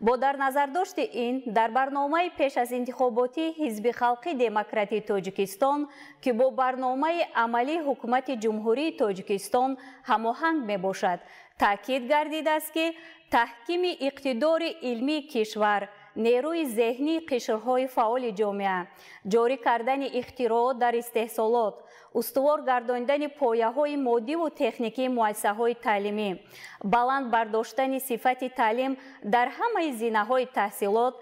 Бо дар назардошти ин, дар барномаи пеш аз интихоботии Ҳизби Халқи Демократии Тоҷикистон, ки бо барномаи амалии Ҳукумати Ҷумҳурии Тоҷикистон ҳамоҳанг мебошад, таъкид гардидааст, ки таҳкими иқтидори илмии кишвар, нерӯи зеҳнии қишрҳои фаъоли ҷомеа, ҷорӣ кардани ихтироот дар истеҳсолот, устувор гардонидани пояҳои моддиву техникии муассисаҳои таълимӣ, баланд бардоштани сифати таълим дар ҳамаи зинаҳои таҳсилот,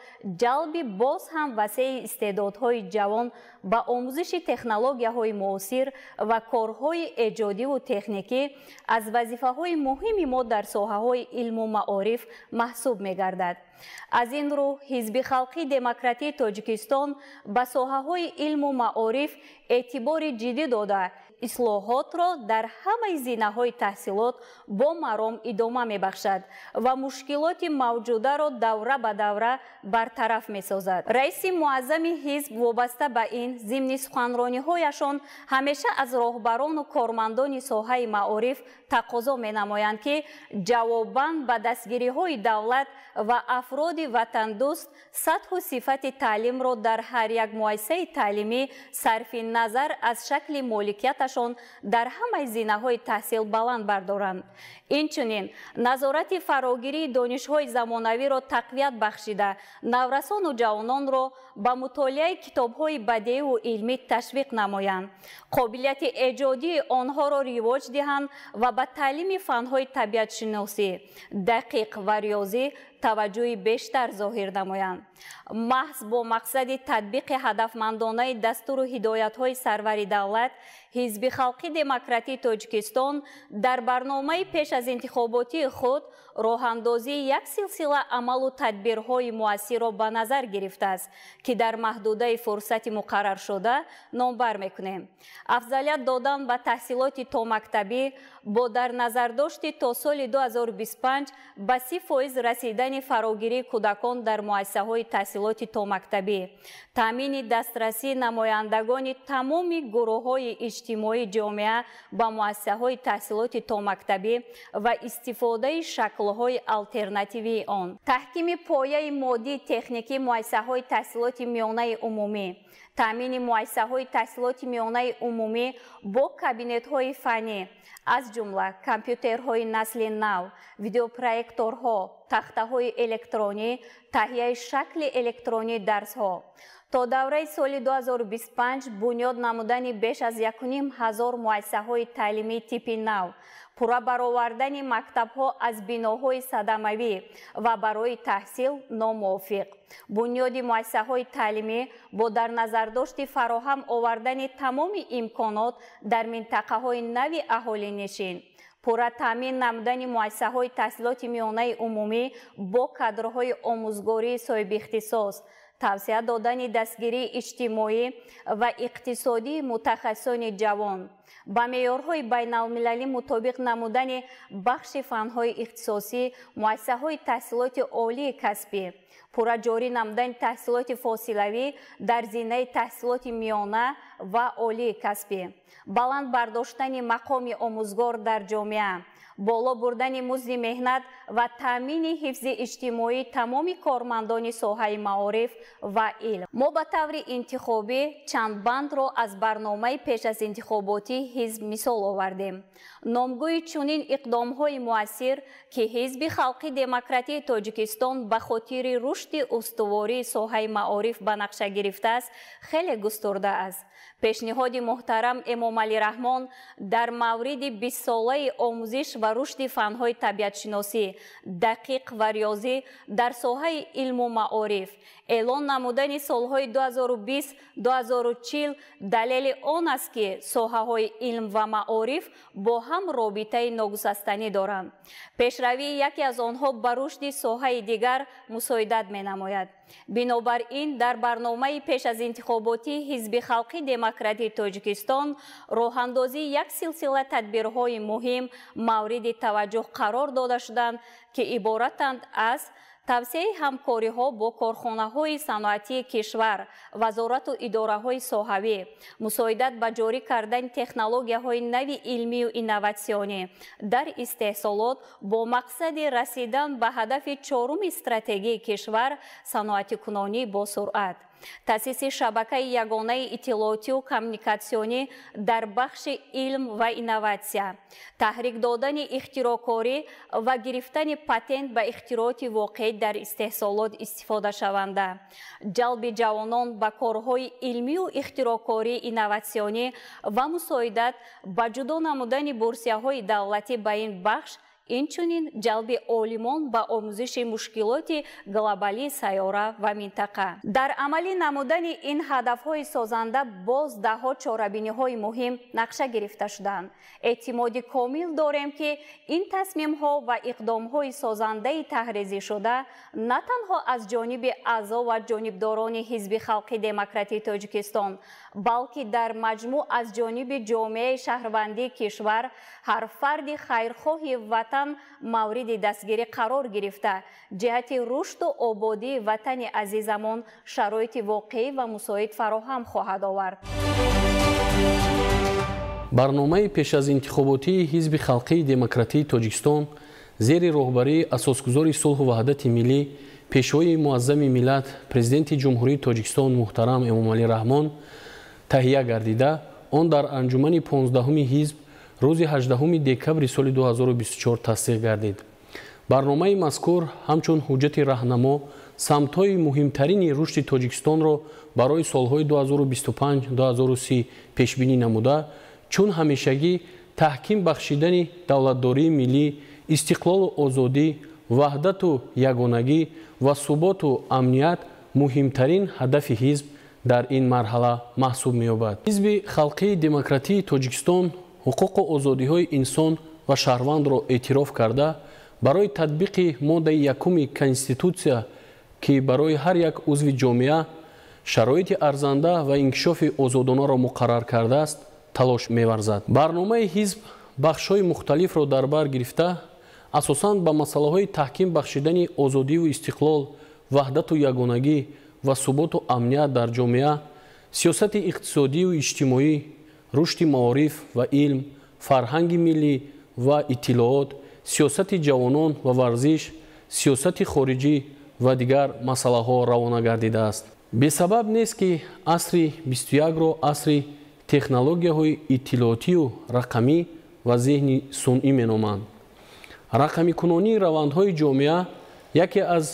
ҷалби боз ҳам васеи истеъдодҳои ҷавон ба омӯзиши технологияҳои муосир ва корҳои эҷодиву техникӣ аз вазифаҳои муҳими мо дар соҳаҳои илму маориф маҳсуб мегардад. Аз ин рӯ, Ҳизби Халқии Демократии Тоҷикистон ба соҳаҳои илму маориф эътибори ҷиддӣ дода, ислоҳотро дар ҳамаи зинаҳои таҳсилот бо маром идома мебахшад ва мушкилоти мавҷударо давра ба давра бартараф месозад. Раиси муаззами ҳизб вобаста ба ин зимни суханрониҳояшон ҳамеша аз роҳбарону кормандони соҳаи маориф тақозо менамоянд, ки ҷавобан ба дастгириҳои давлат ва афроди ватандӯст сатҳу сифати таълимро дар ҳар як муассисаи таълимӣ сарфи назар аз шакли моликияташон дар ҳамаи зинаҳои таҳсил баланд бардоранд. Инчунин назорати фарогирии донишҳои замонавиро тақвият бахшида, наврасону ҷавононро ба мутолиаи китобҳои бадеиву илмӣ ташвиқ намоянд, қобилияти эҷодии онҳоро ривоҷ диҳанд ва ба таълими фанҳои табиатшиносӣ, дақиқ ва риёзӣ таваҷҷӯҳи бештар зоҳир намоянд. Маҳз бо мақсади татбиқи ҳадафмандонаи дастуру ҳидоятҳои сарвари давлат, Ҳизби Халқи Демократии Тоҷикистон дар барномаи пеш аз интихоботии худ роҳандозии як силсила амалу тадбирҳои муассирро ба назар гирифтааст, ки дар маҳдудаи фурсати муқарраршуда номбар мекунем. Афзалият додан ба таҳсилоти томактабӣ бо дар назардошти то соли 2025 ба 30% расидани фарогирии кӯдакон дар муассисаҳои таҳсилоти томактабӣ, таъмини дастрасии намояндагони тамоми гурӯҳҳои иҷтимоии ҷомеа ба муассисаҳои таҳсилоти томактабӣ ва истифодаи шаклҳои алтернативии он, таҳкими пояи моддии техникии муассисаҳои таҳсилоти миёнаи умумӣ, таъмини муассисаҳои таҳсилоти миёнаи умумӣ бо кабинетҳои фаннӣ, аз ҷумла компютерҳои насли нав, видеопроекторҳо, тахтаҳои электронӣ, таҳияи шакли электронии дарсҳо. То давраи соли 2025 бунёд намудани беш аз 1500 муассисаҳои таълимии типи нав, пурра баровардани мактабҳо аз биноҳои садамавӣ ва барои таҳсил номувофиқ, бунёди муассисаҳои таълимӣ бо дар назардошти фароҳам овардани тамоми имконот дар минтақаҳои нави аҳолинишин, Пурра таъмин намудани муассисаҳои таҳсилоти миёнаи умумӣ бо кадрҳои омӯзгории соҳибихтисос, тавсия додани дастгирии иҷтимоӣ ва иқтисодии мутахассисони ҷавон, ба меъёрҳои байналмилалӣ мутобиқ намудани бахши фанҳои ихтисосӣ, муассисаҳои таҳсилоти олии касбӣ, пурра ҷорӣ намудани таҳсилоти фосилавӣ дар зинаи таҳсилоти миёна ва олии касбӣ, баланд бардоштани мақоми омӯзгор дар ҷомеа, боло бурдани музди меҳнат ва таъмини ҳифзи иҷтимоии тамоми кормандони соҳаи маориф ва илм. Мо ба таври интихобӣ чанд бандро аз барномаи пеш аз интихоботии ҳизб мисол овардем. Номгӯи чунин иқдомҳои муассир, ки Ҳизби Халқи Демократии Тоҷикистон ба хотири рушди устувории соҳаи маориф ба нақша гирифтааст, хеле густурда аст. Пешниҳоди муҳтарам Эмомалӣ Раҳмон дар мавриди 20-солаи омӯзиш ва рушди фанҳои табиатшиносӣ, дақиқ ва риёзӣ дар соҳаи илму маориф, эълон намудани солҳои 2020-2040 далели он аст, ки соҳаҳои илм ва маориф бо ҳам робитаи ногусастанӣ доранд. Пешравии яке аз онҳо ба рушди соҳаи дигар мусоидат менамояд. Бинобар ин, дар барномаи пеш аз интихоботии Ҳизби Халқи Демократии Тоҷикистон роҳандозии як силсила тадбирҳои муҳим мавриди таваҷҷӯҳ қарор дода шуданд, ки иборатанд аз тавсияи ҳамкориҳо бо корхонаҳои саноатии кишвар, вазорату идораҳои соҳавӣ, мусоидат ба ҷорӣ кардани технологияҳои нави илмию инноватсионӣ дар истеҳсолот бо мақсади расидан ба ҳадафи чоруми стратегии кишвар саноатикунонӣ бо суръат, таъсиси шабакаи ягонаи иттилоотию коммуникатсионӣ дар бахши илм ва инноватсия, таҳрик додани ихтироъкорӣ ва гирифтани патент ба ихтирооти воқеӣ дар истеҳсолот истифодашаванда, ҷалби ҷавонон ба корҳои илмию ихтироъкории инноватсионӣ ва мусоидат ба ҷудо намудани бурсияҳои давлатӣ ба ин бахш, инчунин ҷалби олимон ба омӯзиши мушкилоти глобалии сайёра ва минтақа. Дар амалӣ намудани ин ҳадафҳои созанда боз даҳҳо чорабиниҳои муҳим нақша гирифта шуданд. Эътимоди комил дорем, ки ин тасмимҳо ва иқдомҳои созандаи таҳризишуда на танҳо аз ҷониби аъзо ва ҷонибдорони Ҳизби Халқи Демократии Тоҷикистон, балки дар маҷмӯъ аз ҷониби ҷомеаи шаҳрвандии кишвар, ҳар фарди хайрхоҳи ватан мавриди дастгирӣ қарор гирифта, ҷиҳати рушду ободии ватани азизамон шароити воқеӣ ва мусоид фароҳам хоҳад овард. Барномаи пеш аз интихоботии Ҳизби Халқии Демократии Тоҷикистон зери роҳбарии асосгузори сулҳу ваҳдати миллӣ, пешвои муаззами миллат, Президенти Ҷумҳурии Тоҷикистон муҳтарам Эмомалӣ Раҳмон таҳия гардида, он дар анҷумани 15-уми ҳизб рӯзи 18 декабри соли 2024 тасдиқ гардид. Барномаи мазкур ҳамчун ҳуҷҷати раҳнамо самтҳои муҳимтарини рушди Тоҷикистонро барои солҳои 2025-2030 пешбинӣ намуда, чун ҳамешагӣ таҳким бахшидани давлатдории миллӣ, истиқлолу озодӣ, ваҳдату ягонагӣ ва суботу амният муҳимтарин ҳадафи ҳизб дар ин марҳала маҳсуб меёбад. Ҳизби Халқии Демократии Тоҷикистон ҳуқуқу озодиҳои инсон ва шаҳрвандро эътироф карда, барои татбиқи моддаи якуми Конститутсия, ки барои ҳар як узви ҷомеа шароити арзанда ва инкишофи озодонаро муқаррар кардааст, талош меварзад. Барномаи ҳизб бахшҳои мухталифро дар бар гирифта, асосан ба масъалаҳои таҳким бахшидани озодиву истиқлол, ваҳдату ягонагӣ ва суботу амният дар ҷомеа, сиёсати иқтисодию иҷтимоӣ, рушди маориф ва илм, фарҳанги миллӣ ва иттилоот, сиёсати ҷавонон ва варзиш, сиёсати хориҷӣ ва дигар масъалаҳо равона гардидааст. Бесабаб нест, ки асри 21-ро асри технологияҳои иттилоотию рақамӣ ва зеҳни сунъӣ меноманд. Рақамикунонии равандҳои ҷомеа яке аз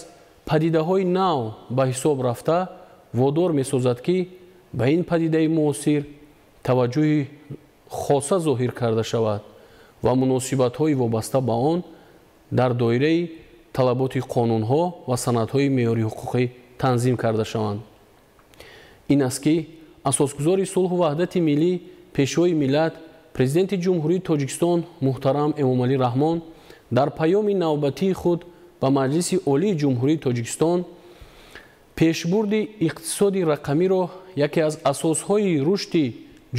падидаҳои нав ба ҳисоб рафта, водор месозад, ки ба ин падидаи муосир таваҷҷӯҳи хоса зоҳир карда шавад ва муносибатҳои вобаста ба он дар доираи талаботи қонунҳо ва санадҳои меъёрии ҳуқуқӣ танзим карда шаванд. Ин аст, ки асосгузори сулҳу ваҳдати миллӣ, пешвои миллат, Президенти Ҷумҳурии Тоҷикистон муҳтарам Эмомалӣ Раҳмон дар паёми навбатии худ ба Маҷлиси Олии Ҷумҳурии Тоҷикистон пешбурди иқтисоди рақамиро яке аз асосҳои рушди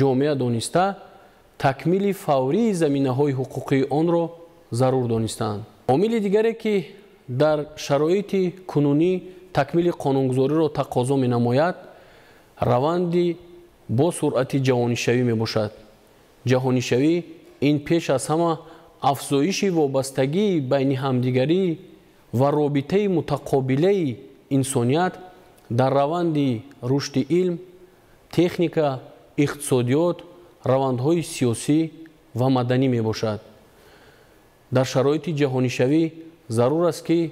ҷомеа дониста, такмили фаврии заминаҳои ҳуқуқии онро зарур донистаанд. Омили дигаре, ки дар шароити кунунӣ такмили қонунгузориро тақозо менамояд, раванди бо суръати ҷаҳонишавӣ мебошад. Ҷаҳонишавӣ ин пеш аз ҳама афзоиши вобастагии байни ҳамдигарӣ ва робитаи мутақобилаи инсоният дар раванди рушди илм, техника, иқтисодиёт, равандҳои сиёсӣ ва маданӣ мебошад. Дар шароити ҷаҳонишавӣ зарур аст, ки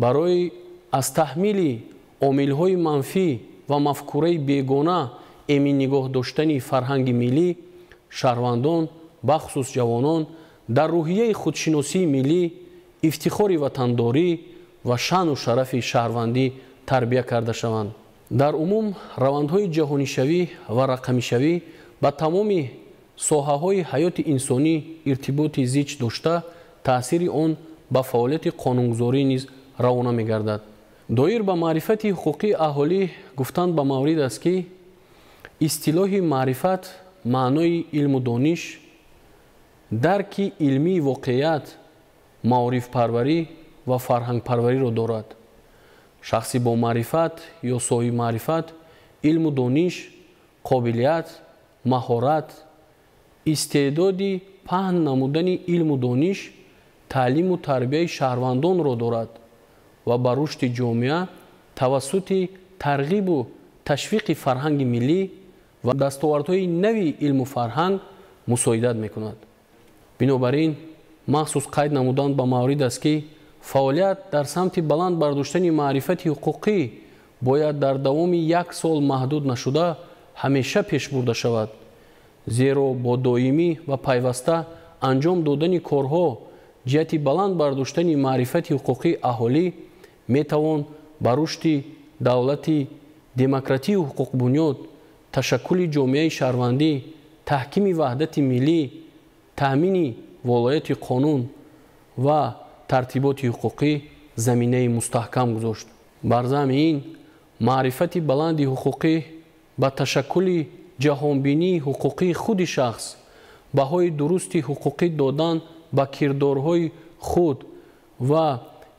барои аз таҳмили омилҳои манфӣ ва мафкураи бегона эмин нигоҳ доштани фарҳанги миллӣ, шаҳрвандон, бахусус ҷавонон, дар рӯҳияи худшиносии миллӣ, ифтихори ватандорӣ ва шаъну шарафи шаҳрвандӣ тарбия карда шаванд. Дар умум равандҳои ҷаҳонишавӣ ва рақамишавӣ ба тамоми соҳаҳои ҳаёти инсонӣ иртиботи зич дошта, таъсири он ба фаъолияти қонунгузорӣ низ равона мегардад. Доир ба маърифати ҳуқуқии аҳолӣ гуфтан ба маврид аст, ки истилоҳи маърифат маънои илму дониш, дарки илмии воқеият, маорифпарварӣ ва фарҳангпарвариро дорад. Шахси бо маърифат ё соҳиби маърифат илму дониш, қобилият, маҳорат, истеъдоди паҳн намудани илму дониш, таълиму тарбияи шаҳрвандонро дорад ва ба рушди ҷомеа тавассути тарғибу ташвиқи фарҳанги миллӣ ва дастовардҳои нави илму фарҳанг мусоидат мекунад. Бинобар ин, махсус қайд намудан ба маврид аст, ки фаъолият дар самти баланд бардоштани маърифати ҳуқуқӣ бояд дар давоми як сол маҳдуд нашуда, ҳамеша пеш бурда шавад. Зеро бо доимӣ ва пайваста анҷом додани корҳо ҷиҳати баланд бардоштани маърифати ҳуқуқии аҳолӣ метавон ба рушди давлати демократию ҳуқуқбунёд, ташаккули ҷомеаи шаҳрвандӣ, таҳкими ваҳдати миллӣ, таъмини волояти қонун ва тартиботи ҳуқуқӣ заминаи мустаҳкам гузошт. Бар замми ин, маърифати баланди ҳуқуқӣ ба ташаккули ҷаҳонбинии ҳуқуқии худи шахс, баҳои дурусти ҳуқуқӣ додан ба кирдорҳои худ ва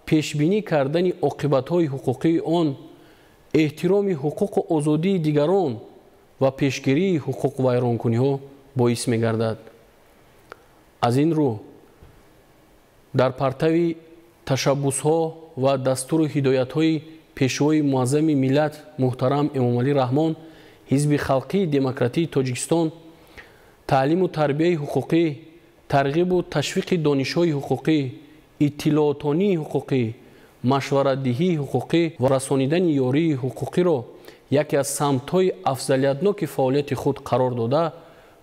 пешбинӣ кардани оқибатҳои ҳуқуқии он, эҳтироми ҳуқуқу озодии дигарон ва пешгирии ҳуқуқвайронкуниҳо боис мегардад. Аз ин рӯ, дар партави ташаббусҳо ва дастуру ҳидоятҳои Пешвои муаззами миллат муҳтарам Эмомалӣ Раҳмон, Ҳизби Халқии Демократии Тоҷикистон таълиму тарбияи ҳуқуқӣ, тарғибу ташвиқи донишҳои ҳуқуқӣ, иттилоотонии ҳуқуқӣ, машваратдиҳии ҳуқуқӣ ва расонидани ёрии ҳуқуқиро яке аз самтҳои афзалиятноки фаъолияти худ қарор дода,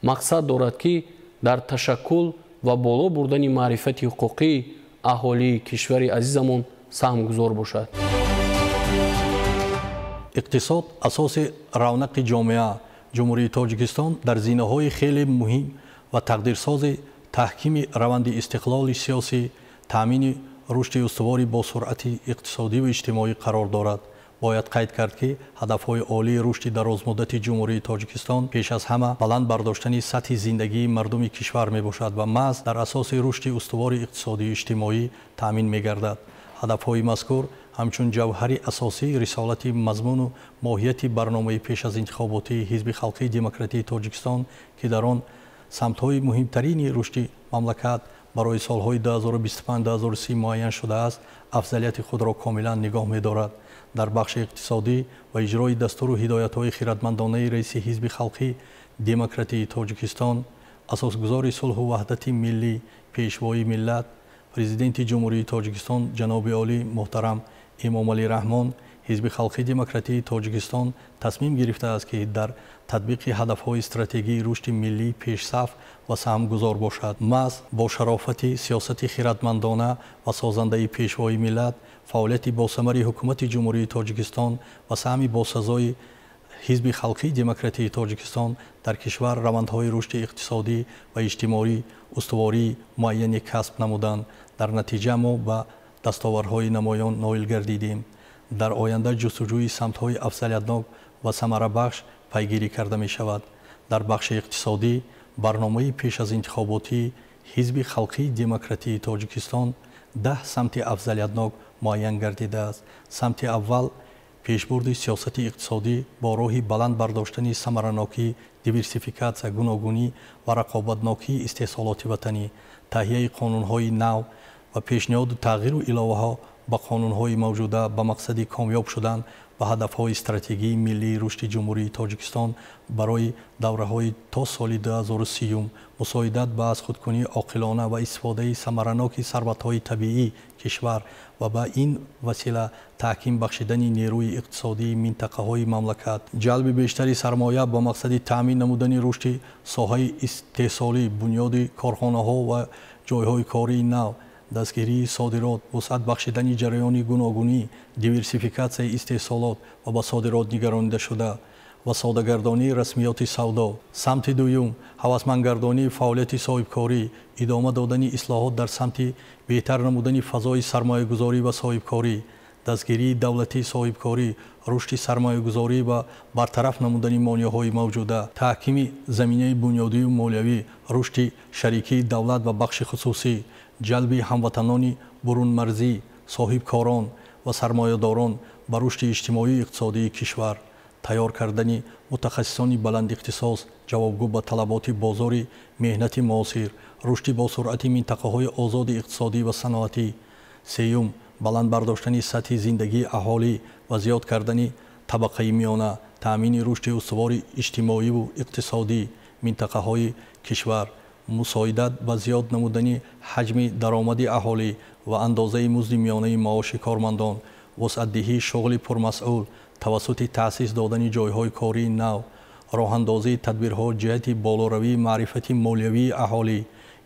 мақсад дорад, ки дар ташаккул ва боло бурдани маърифати ҳуқуқии аҳолии кишвари азизамон саҳмгузор бошад. Иқтисод асоси равнақи ҷомеа. Ҷумҳурии Тоҷикистон дар зинаҳои хеле муҳим ва тақдирсози таҳкими раванди истиқлоли сиёсӣ, таъмини рушди устувори бо суръати иқтисодиву иҷтимоӣ қарор дорад. Бояд қайд кард, ки ҳадафҳои олии рушди дарозмуддати Ҷумҳурии Тоҷикистон пеш аз ҳама баланд бардоштани сатҳи зиндагии мардуми кишвар мебошад ва маҳз дар асоси рушди устувори иқтисодию иҷтимоӣ таъмин мегардад. Ҳадафҳои мазкур ҳамчун ҷавҳари асосии рисолати мазмуну моҳияти барномаи пеш аз интихоботии Ҳизби Халқии Демократии Тоҷикистон, ки дар он самтҳои муҳимтарини рушди мамлакат барои солҳои 2025-2030 муайян шудааст, афзалияти худро комилан нигоҳ медорад. Дар бахши иқтисодӣ ва иҷрои дастуру ҳидоятҳои хиратмандонаи раиси Ҳизби Халқии Демократии Тоҷикистон, асосгузори сулҳу ваҳдати миллӣ, Пешвои миллат, Президенти Ҷумҳурии Тоҷикистон ҷаноби олӣ муҳтарам Эмомалӣ Раҳмон, Ҳизби Халқии Демократии Тоҷикистон тасмим гирифтааст, ки дар татбиқи ҳадафҳои стратегии рушди миллӣ пешсаф ва саҳмгузор бошад. Маҳз бо шарофати сиёсати хиратмандона ва созандаи Пешвои миллат, фаъолияти босамари Ҳукумати Ҷумҳурии Тоҷикистон ва саҳми босазои Ҳизби Халқии Демократии Тоҷикистон дар кишвар равандҳои рушди иқтисодӣ ва иҷтимоӣ устувории муайяне касб намуданд. Дар натиҷа мо ба дастовардҳои намоён ноил гардидем. Дар оянда ҷустуҷӯи самтҳои афзалиятнок ва самарабахш пайгирӣ карда мешавад. Дар бахши иқтисодӣ барномаи пеш аз интихоботии Ҳизби Халқии Демократии Тоҷикистон 10 самти афзалиятнок муайян гардидааст. Самти аввал пешбурди сиёсати иқтисодӣ бо роҳи баланд бардоштани самаранокӣ, диверсификатсия, гуногунӣ ва рақобатнокии истеҳсолоти ватанӣ, таҳияи қонунҳои нав ва пешниҳоду тағйиру иловаҳо ба қонунҳои мавҷуда ба мақсади комёб шудан ба ҳадафҳои стратегии миллии рушди Ҷумҳурии Тоҷикистон барои давраҳои то соли 2030, мусоидат ба аз худкунии оқилона ва истифодаи самараноки сарватҳои табиии кишвар ва ба ин васила таҳким бахшидани нерӯи иқтисодии минтақаҳои мамлакат, ҷалби бештари сармоя ба мақсади таъмин намудани рушди соҳаи истеҳсолӣ, бунёди корхонаҳо ва ҷойҳои кории нав, дастгирии содирот, вусъат бахшидани ҷараёни гуногунӣ, диверсификатсияи истеҳсолот ва ба содирот нигаронидашуда ва содагардонии расмиёти савдо. Самти дуюм ҳавасмандгардонии фаъолияти соҳибкорӣ, идома додани ислоҳот дар самти беҳтар намудани фазои сармоягузорӣ ва соҳибкорӣ, дастгирии давлатии соҳибкорӣ, рушди сармоягузорӣ ва бартараф намудани монеаҳои мавҷуда, таҳкими заминаи бунёдию молиявӣ, рушди шарикии давлат ва бахши хусусӣ, ҷалби ҳамватанони бурунмарзӣ, соҳибкорон ва сармоядорон ба рушди иҷтимоию иқтисодии кишвар, тайёр кардани мутахассисони баландихтисос ҷавобгӯ ба талаботи бозори меҳнати муосир, рушди босуръати минтақаҳои озоди иқтисодӣ ва саноатӣ. Сеюм, баланд бардоштани сатҳи зиндагии аҳолӣ ва зиёд кардани табақаи миёна, таъмини рушди устувори иҷтимоиву иқтисодӣ минтақаҳои кишвар, мусоидат ба зиёд намудани ҳаҷми даромади аҳолӣ ва андозаи музди миёнаи маоши кормандон, вусъатдиҳии шуғли пурмасъул тавассути таъсис додани ҷойҳои кории нав, роҳандозии тадбирҳо ҷиҳати болоравии маърифати молиявии аҳолӣ,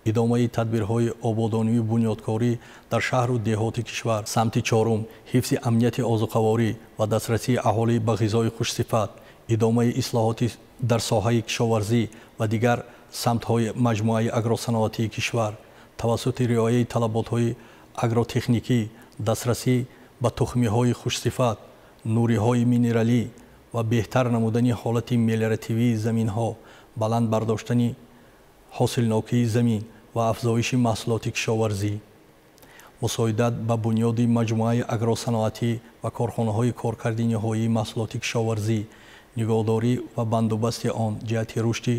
идомаи тадбирҳои ободонию бунёдкорӣ дар шаҳру деҳоти кишвар. Самти чорум ҳифзи амнияти озуқаворӣ ва дастрасии аҳолӣ ба ғизои хушсифат, идомаи ислоҳоти дар соҳаи кишоварзӣ ва дигар самтҳои маҷмӯаи агросаноатии кишвар тавассути риояи талаботҳои агротехникӣ, дастрасӣ ба тухмиҳои хушсифат, нуриҳои минералӣ ва беҳтар намудани ҳолати мелиоративии заминҳо, баланд бардоштани ҳосилнокии замин ва афзоиши маҳсулоти кишоварзӣ, мусоидат ба бунёди маҷмӯаи агросаноатӣ ва корхонаҳои коркарди ниҳоии маҳсулоти кишоварзӣ, нигоҳдорӣ ва бандубасти он ҷиҳати рушди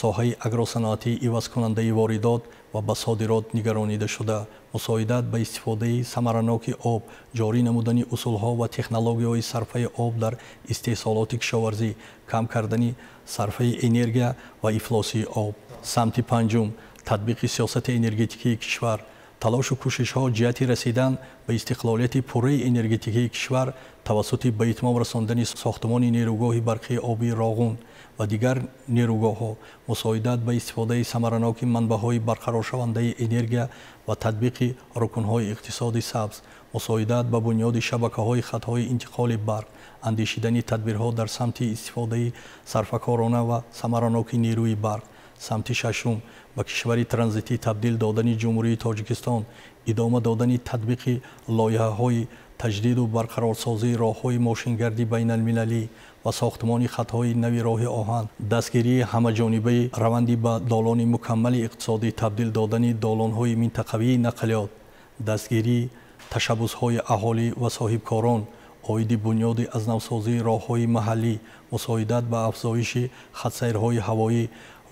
соҳаи агросаноатӣ ивазкунандаи воридот ва ба содирот нигаронида шуда, мусоидат ба истифодаи самараноки об, ҷорӣ намудани усулҳо ва технологияҳои сарфаи об дар истеҳсолоти кишоварзӣ, кам кардани сарфаи энергия ва ифлосии об. Самти панҷум татбиқи сиёсати энергетикии кишвар, талошу кӯшишҳо ҷиҳати расидан ба истиқлолияти пурраи энергетикии кишвар тавассути ба итмом расондани сохтмони нерӯгоҳи барқии обии Роғун ва дигар нерӯгоҳҳо, мусоидат ба истифодаи самараноки манбаъҳои барқароршавандаи энергия ва татбиқи рукнҳои иқтисоди сабз, мусоидат ба бунёди шабакаҳои хатҳои интиқоли барқ, андешидани тадбирҳо дар самти истифодаи сарфакорона ва самараноки нерӯи барқ. Самти шашум ба кишвари транзитӣ табдил додани Ҷумҳурии Тоҷикистон, идома додани татбиқи лоиҳаҳои таҷдиду барқарорсозии роҳҳои мошингарди байналмилалӣ ва сохтмони хатҳои нави роҳи оҳан, дастгирии ҳамаҷонибаи раванди ба долони мукаммали иқтисодӣ табдил додани долонҳои минтақавии нақлиёт, дастгирии ташаббусҳои аҳолӣ ва соҳибкорон оиди бунёди аз навсозии роҳҳои маҳаллӣ, мусоидат ба афзоиши хатсайрҳои ҳавоӣ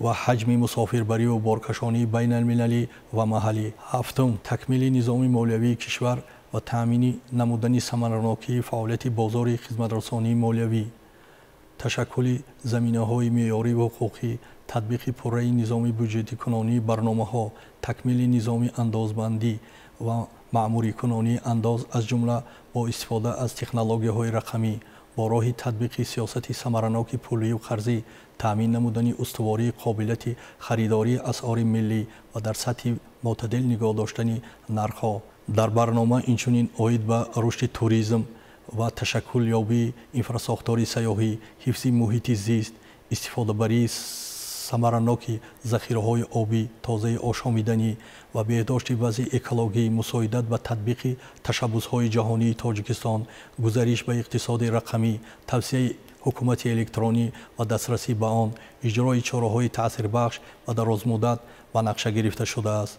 ва ҳаҷми мусофирбариву боркашонии байналмилалӣ ва маҳаллӣ. Ҳафтум, такмили низоми молиявии кишвар ва таъмини намудани самаранокии фаъолияти бозори хизматрасонии молиявӣ, ташаккули заминаҳои меъёриву ҳуқуқӣ, татбиқи пурраи низоми бюҷетикунонии барномаҳо, такмили низоми андозбандӣ ва маъмурикунонии андоз аз ҷумла бо истифода аз технологияҳои рақамӣ, бо роҳи татбиқи сиёсати самараноки пулию қарзӣ, таъмин намудани устувории қобилияти харидории асъори миллӣ ва дар сатҳи мӯътадил нигоҳ доштани нархҳо. Дар барнома инчунин оид ба рушди туризм ва ташаккулёбии инфрасохтори сайёҳӣ, ҳифзи муҳити зист, истифодабарии самараноки захираҳои обӣ, тозаи ошомиданӣ ва беҳдошти вазъи экологӣ, мусоидат ба татбиқи ташаббусҳои ҷаҳонии Тоҷикистон, гузариш ба иқтисоди рақамӣ, тавсияи ҳукумати электронӣ ва дастрасӣ ба он, иҷрои чораҳои таъсирбахш ва дарозмуддат ба нақша гирифта шудааст.